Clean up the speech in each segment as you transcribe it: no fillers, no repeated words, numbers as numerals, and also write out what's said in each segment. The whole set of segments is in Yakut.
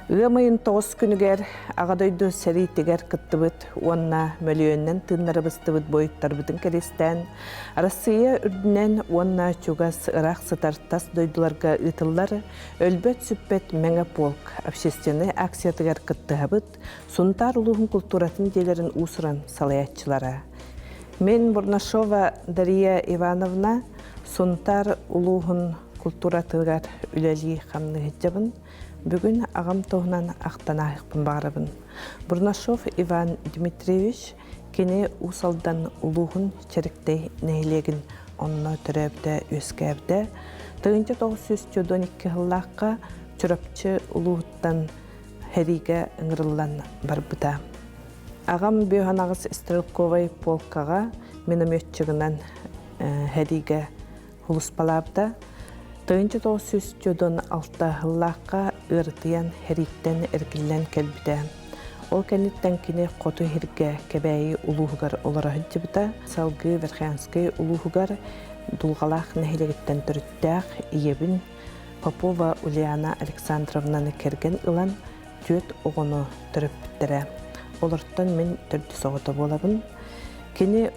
Ыам ыйын тоҕус күнүгэр Аҕа дойду сэриитигэр кыттыбыт уонна мөлүйүөнүнэн тыыннары быстыбыт буойуттарбытын кэриэстээн, Арассыыйа үрдүнэн уонна чугас ыраах сытар тас дойдуларга ыытыллар Өлбөт-сүппэт Мэҥэ полк общественнай акциятыгар кыттыһабыт Сунтаар улууһун култууратын дьиэлэрин уус-уран салайааччылара. Мин Бурнашова Дария Ивановна Сунтаар улууһун култууратыгар үлэлии-хамныы сылдьабын. Бүгүн аҕам туһунан ахтан ааһыахпын баҕарабын. Бурнашов Иван Дмитриевич кини Уус Алдан улууһун Чэриктэй нэһилиэгин онно төрөөбүтэ-үөскээбитэ. 1992 сыллаахха Чурапчы улууһуттан сэриигэ ыҥырыллан барбыта. Аҕам бүөһэн стрелковай полкаҕа минометчигынан сэриигэ Сулууспалаабыта. 1946 сыллаахха ыарытыйан сэрииттэн эргиллэн кэлбитэ. Ол кэнниттэн кини Хоту Иһиргэ Кэбээйи улууһугар олоро сылдьыбыта. Салгыы Верхоянскай улууһугар Дулҕалаах нэһилиэгиттэн төрүттээх ийэбин Попова Ульяна Александровнаны кэргэн ылан түөрт оҕону төрөппүттэрэ. Олортон мин төрдүс оҕото буолабын. Кини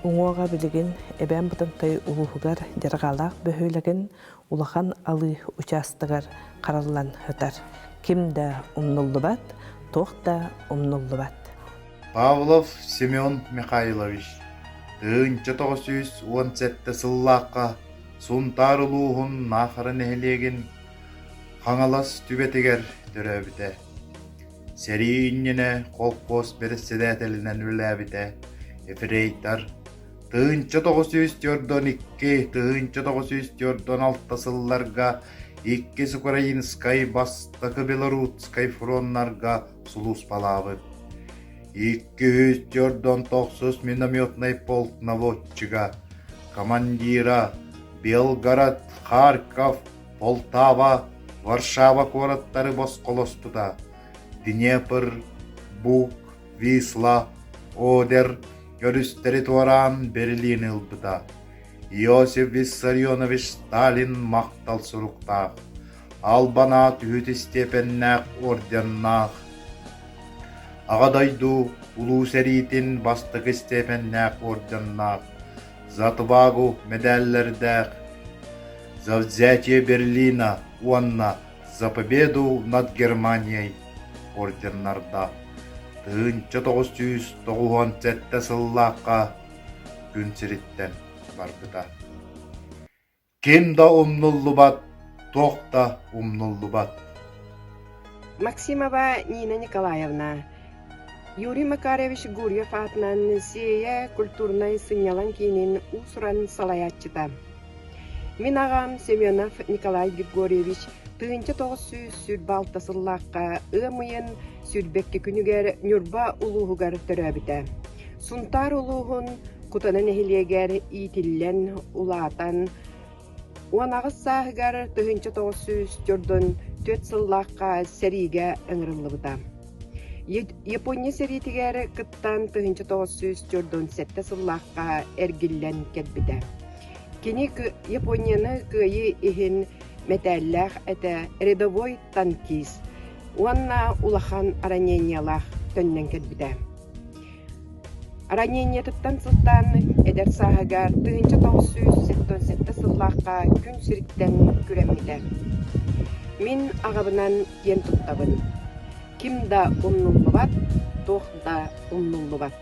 уҥуоҕа билигин Эбээн Бытантай улууһугар Дьарҕаалаах бөһүөлэгин Улахан Алыы учаастагар хараллан сытар. Ким да умнуллубат, туох да умнуллубат. Павлов Семен Михайлович 1917 сыллаахха Сунтаар улууһун Наахара нэһилиэгин Хаҥалас түбэтигэр төрөөбүтэ. Сэрии иннинэ холкуос бэрэссэдээтэлинэн үлэлээбитэ, ефрейтор 1942 1946 сылларга Иккис Украинскай, Бастакы Белорусскай фроннарга сулууспалаабыт. 249 минометнай полк наводчига, командира Белгород, Харьков, Полтава, Варшава куораттары босхолоспута, Днепр, Буг, Висла, Одер өрүстэри туораан Берлини ылбыта. Иосиф Виссарионович Сталин махтал суруктаах, албан аат үһүс истиэпэннээх орденнаах, Аҕа дойду Улуу сэриитин бастакы истиэпэннээх орденнаах, За отвагу мэдээллэрдээх, За взятие Берлина уонна За победу над Германией орденнардаах. 1997 сыллаахха күн сириттэн барбыта. Ким да умнуллубат, туох да умнуллубат. Максимова Нина Николаевна, Юрий Макарович Гурьев аатынан Сиэйэ культурнай сынньалаҥ киинин уус-уран салайааччыта. Мин аҕам Семенов Николай Григорьевич 1926 сыллаахха ыам ыйын 22 күнүгэр Ньурба улууһугар төрөөбүтэ. Сунтаар улууһун Кутана нэһилиэгэр иитиллэн, улаатан, 18 сааһыгар 1944 сыллаахха сэриигэ ыҥырыллыбыта. Япония сэриитигэр кыттан 1947 сыллаахха эргиллэн кэлбитэ. Кини Японияны кыайыы иһин мэтээллээх этэ, рядовой танкист уонна улахан ранениелаах төннөн кэлбитэ. Ранениетыттан сылтаан эдэр сааһыгар 1977 сыллаахха күн сириттэн күрэммитэ. Мин аҕабынан киэн туттабын. Ким да умнуллубат, туох да умнуллубат.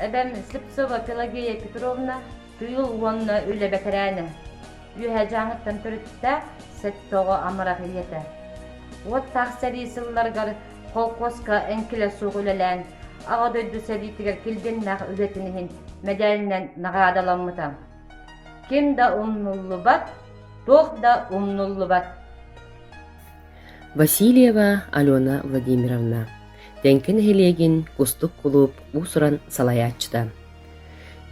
Эбэм Слепцова Пелагея Петровна тыыл уонна үлэ бэтэрээнэ. Үөһээ Дьааҥыттан төрүттээх сэттэ оҕо амарах ийэтэ. Уоттаах сэрии сылларыгар холкуоска эҥкилэ суох үлэлээн, Аҕа дойду сэриитигэр килбиэннээх үлэтин иһин мэдээлинэн наҕараадаламмыта. Ким да умнуллубат, туох да умнуллубат. Васильева Алена Владимировна, Тэҥкэ нэһилиэгин Кустук кулууп уус-уран салайааччыта.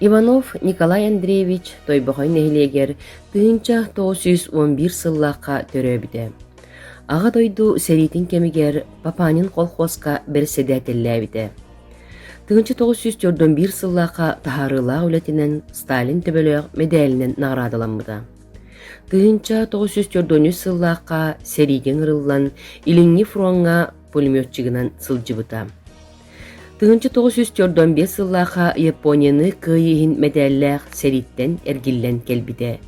Иванов Николай Андреевич Тойбохой нэһилиэгэр 1911 сыллаахха төрөөбүтэ. Аҕа дойду сэриитин кэмигэр Папанин колхуоска бэрэссэдээтэллээбитэ. 1941 сыллаахха таһаарыылаах үлэтинэн Сталин төбөлөөх мэдээлинэн наҕараадаламмыта. 1943 сыллаахха сэриигэ ыҥырыллан Илиҥҥи фроҥҥа пулеметчигынан сылдьыбыта. 1945 сыллаахха Японияны кыайыы иһин мэтээллээх сэрииттэн эргиллэн кэлбитэ.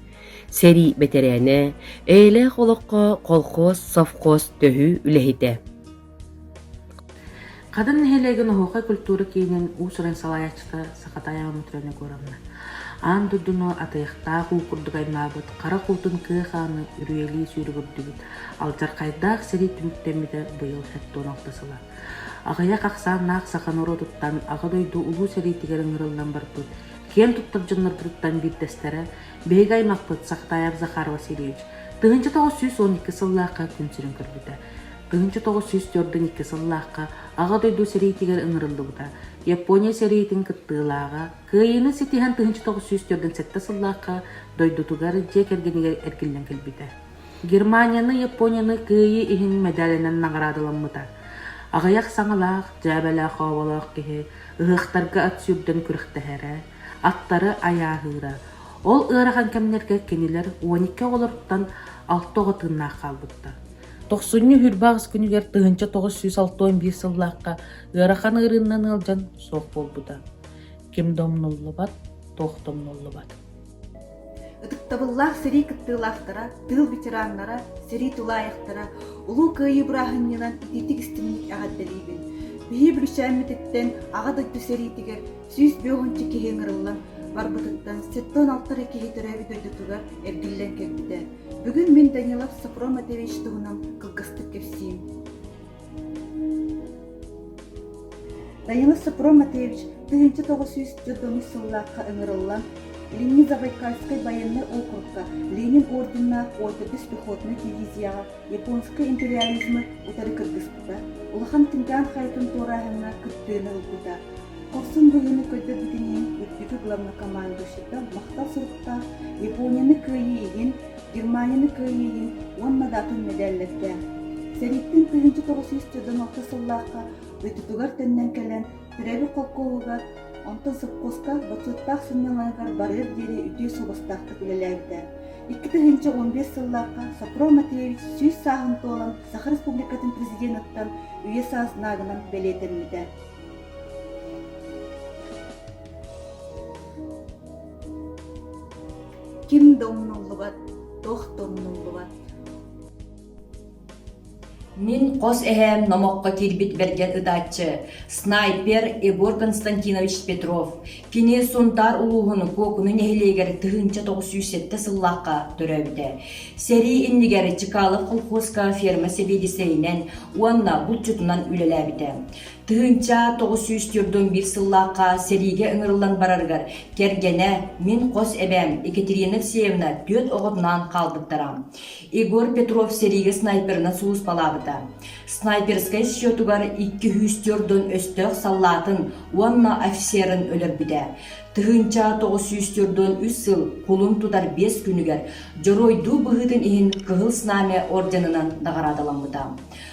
Сэрии бэтэрээнэ, эйэлээх олоххо колхоз, совхоз төһүү үлэһитэ. Хадын нэһилиэгин Оһуохай культура киинин уус-уран салайааччыта Сахатаева Матрена Егоровна аан дойдуну атыйахтаах уу курдук аймаабыт хара куутун кыа хааны үрүйэлии сүүрүгүрдүбүт алдьархайдаах сэрии түмүктэммитэ быйыл 76 сыла. Аҕыйах ахсааннаах саха норуотуттан Аҕа дойду Улуу сэриитигэр ыҥырыллан барбыт киэн туттар дьоннорбутуттан биирдэстэрэ биһиги аймахпыт Сахатаев Захар Васильевич 1912 сыллаахха күн сирин көрбүтэ. 1942 сыллаахха Аҕа дойду сэриитигэр ыҥырыллыбыта, Япония сэриитин кыттыылааҕа, Кыайыыны ситиһэн 1947 сыллаахха дойдутугар дьиэ кэргэнигэр эргиллэн кэлбитэ. Германияны, Японияны кыайыы иһин мэдээлинэн наҕараадаламмыта. Аҕыйах саҥалаах, дьээбэлээх-хооболоох киһи ыһыахтарга ат сүүрдэн күрэхтэһэрэ, аттары айааһыыра. Ол ыарахан кэмнэргэ кинилэр 12 оҕолоруттан алта оҕо тыыннаах хаалбыттар. Тохсунньу 28 күнүгэр 1961 сыллаахха ыарахан ыарыыннан ыалдьан суох буолбута. Ким да умнуллубат, туох да умнуллубат. Ытыктабыллаах сэрии кыттыылаахтара, тыыл ветераннара, сэрии тулаайахтара Улуу Кыайыы бырааһынньыгынан итиитик истиҥник эҕэрдэлиибин. Биһиги Бүлүчээммититтэн Аҕа дойду сэриитигэр 105 киһи ыҥырыллан барбытыттан 76 эрэ киһи төрөөбүт дойдутугар эргиллэн кэлбитэ. Бүгүн мин Данилов Софрон Матвеевич туһунан кылгастык кэпсиим. Данилов Софрон Матвеевич 1943 сыллаахха ыҥырыллан, Илиҥҥи Забайкальскай байыаннай округка Ленин орденнаах Отопись пехотнай дивизияҕа японскай империализмы утары кыргыспыта, Улахан Тыҥкаан хайатын туорааһыҥҥа кыттыыны ылбыта. Хорсун быһыыны көрдөрбүтүн иһин үрдүкү главнокомандующайта махтал суруктаах Японияны кыайыы иһин, Германияны кыайыы иһин уонна да атын мэдээллэрдээх. Сэрииттэн 1996 сыллаахха дойдутугар төннөн кэлэн, төрөөбүт холкуоһугар, онтон сопхуоска бочуоттаах сынньалаҥыгар барыар диэри үтүө суобастаахтык үлэлээбитэ. 2015 сыллаахха Сопром Матвеевич 100 сааһын туолан Саха Республикатын президеныттан үйэ саас знагынан бэлиэтэммитэ. Ким да умнуллубат, туох да умнуллубат. Мин хос эһээм номоххо киирбит бэргэн ытааччы, снайпер Егор Константинович Петров. Кини Сунтаар улууһун Куокуну нэһилиэгэр 1907 сыллаахха төрөөбүтэ. Сэрии иннигэр Чкалов колхуоска ферма сэбиэдиссэйинэн уонна булчутунан үлэлээбитэ. 1941 сыллаахха сэриигэ ыҥырыллан барарыгар кэргэнэ, мин хос эбээм Екатерина Евсеевна түөрт оҕотунаан хаалбыттара. Егор Петров сэриигэ снайперынан сулууспалаабыта. Снайперскай счетугар 204 өстөөх саллаатын уонна офицерын өлөрбүтэ. 1943 сыл кулун тутар биэс күнүгэр дьоруойдуу быһыытын иһин Кыһыл Знамя орденынан наҕараадаламмыта.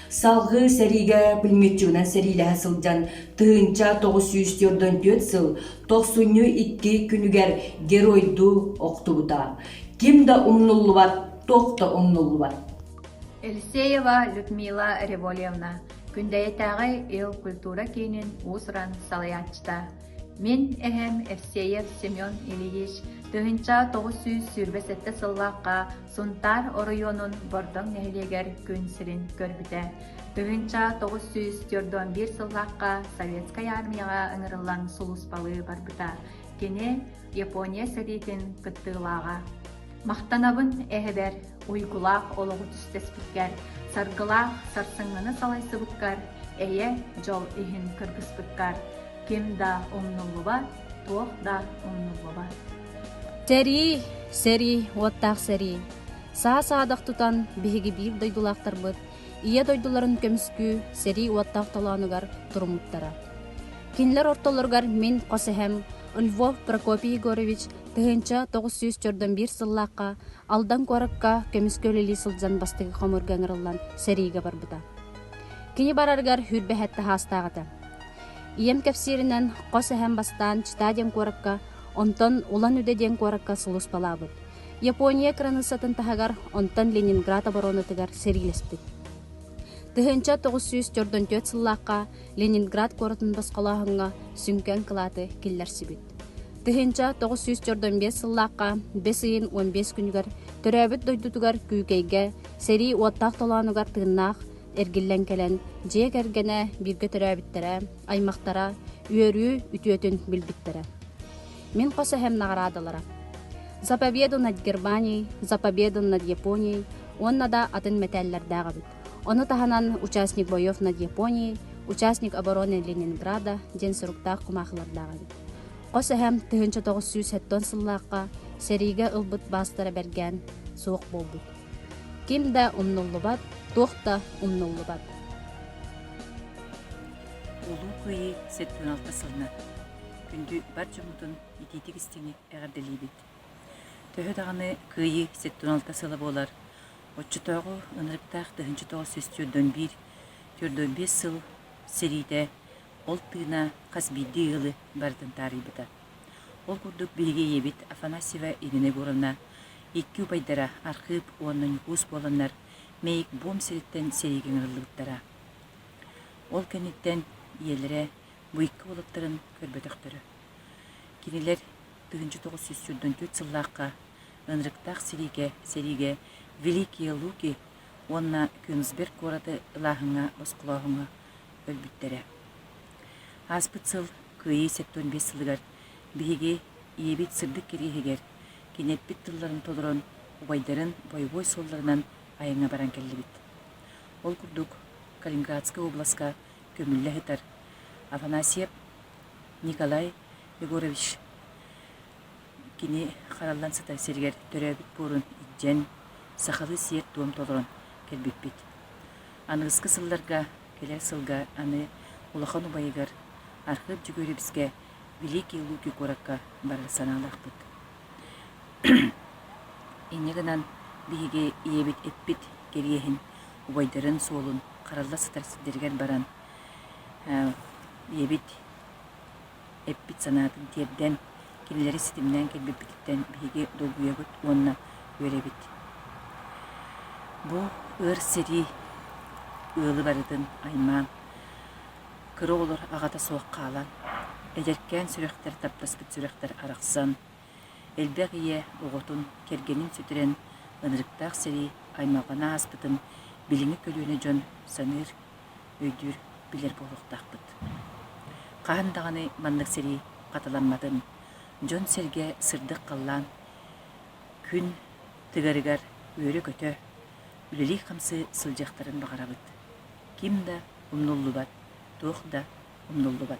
Салгыы сэриигэ пулеметчигынан сэриилэһэ сылдьан 1944 сыл тохсунньу икки күнүгэр геройдуу охтубута. Ким да умнуллубат, туох да умнуллубат. Елисеева Людмила Револьевна, Күндэйэтээҕи Ил культура киинин уус-уран салайааччыта. Мин эһэм Евсеев Семен Ильич 1927 сыллаахха Сунтаар оройуонун Бордоҥ нэһилиэгэр күн сирин көрбүтэ. 1941 сыллаахха Советскай Армияҕа ыҥырыллан сулууспалыы барбыта. Кини Япония сэриитин кыттыылааҕа. Махтанабын эһэбэр, уйгулаах олоҕу түстэспиккэр, саргылаах сарсыҥҥыны салайсыбыккар, эйэ, дьол иһин кыргыспыккар. Ким да умнуллубат, туох да умнуллубат. Сэрии, сэрии, уоттаах сэрии. Саа-саадах тутан биһиги биир дойдулаахтарбыт Ийэ дойдуларын көмүскүү сэрии уоттаах толоонугар туруммуттара. Кинилэр ортолоругар мин хос эһэм Львов Прокопий Егорович 1941 сыллаахха Алдан куоракка көмүскэ үлэлии сылдьан бастакы хомуурга ыҥырыллан сэриигэ барбыта. Кини барарыгар сүүрбэһэттэ саастаах этэ. Ийэм кэпсииринэн, хос эһэм бастаан Чита диэн куоракка, онтон Улан-Удэ диэн куоракка сулууспалаабыт. Япония кыраныыссатын таһыгар, онтон Ленинград оборонатыгар сэриилэспит. 1944 сыллаахха Ленинград куоратын босхолооһуҥҥа сүҥкэн кылааты киллэрсибит. 1945 сыллаахха бэс ыйын 15 күнүгэр төрөөбүт дойдутугар Күүкэйгэ сэрии уоттаах толоонугар тыыннаах эргиллэн кэлэн дьиэ кэргэнэ бииргэ төрөөбүттэрэ, аймахтара үөрүү үтүөтүн билбиттэрэ. Мин хос эһэм наҕараадалара «За победу над Германией», «За победу над Японией» уонна да атын мэтээллэрдээх эбит. Ону таһынан «Участник боев над Японией», «Участник обороны Ленинграда» диэн суруктаах кумаахылардаах эбит. Хос эһэм 1970 сыллаахха сэриигэ ылбыт баастара бэргээн суох буолбут. Ким да умнуллубат, туох да умнуллубат. Улуу Кыайыы 76 сылынан күндү бар дьоммутун итиитик-истиҥник эҕэрдэлиибит. Төһө даҕаны Кыайыы 76 сыла буолар, оччотооҕу ынырыктаах 1941 45 сыл сэриитэ ол тыына хас биирдии ыалы барытын таарыйбыта. Ол курдук биһиги ийэбит Афанасьева Ирина Егоровна икки убайдара Архыып уонна Ньукуус буоланнар Мэйик буом сириттэн сэриигэ ыҥырыллыбыттара. Ол кэнниттэн ийэлэрэ бу икки уолаттарын көрбөтөхтөрө. Кинилэр 1944 сыллаахха ынырыктаах сэриигэ, сэриигэ Великие Луки уонна Кёнигсберг куораты ылааһыҥҥа, босхолооһуҥҥа өлбүттэрэ. Ааспыт сыл Кыайыы 75 сылыгар биһиги ийэбит сырдык кириэһигэр кини эппит тылларын толорон убайдарын бойобуой суолларынан айаҥҥа баран кэллибит. Ол курдук Калининградскай обласка көмүллэ сытар Афанасьев Николай Егорович кини хараллан сытар сиригэр төрөөбүт буорун илдьэн, сахалыы сиэр-туом толорон кэлбиппит. Аныгыскы сылларга, кэлэр сылга аны улахан убайыгар Архыып Дьөгүөрэбискэ Великие Луки куоракка барар санаалаахпыт. Инньэ гынан биһиги ийэбит эппит кэриэһин, убайдарын суолун харалла сытар сирдэригэр баран, ийэбит эппит санаатын тиэрдэн, кинилэри ситимнээн кэлбиппититтэн биһиги долгуйабыт уонна үөрэбит. Бу ыар сэрии ыалы барытын аймаан, кыра оҕолор аҕата суох хаалан, эдэркээн сүрэхтэр таптаспыт сүрэхтэр арахсан, элбэх ийэ оҕотун, кэргэнин сүтэрэн ынырыктаах сэрии аймалҕана ааспытын билиҥҥи көлүөнэ дьон саныыр, өйдүүр, билэр буолуохтаахпыт. Хаһан даҕаны маннык сэрии хатыламматын, дьон-сэргэ сырдык халлаан күн тыгарыгар үөрэ-көтө, үлэлии-хамсыы сылдьыахтарын баҕарабыт. Ким да умнуллубат, туох да умнуллубат.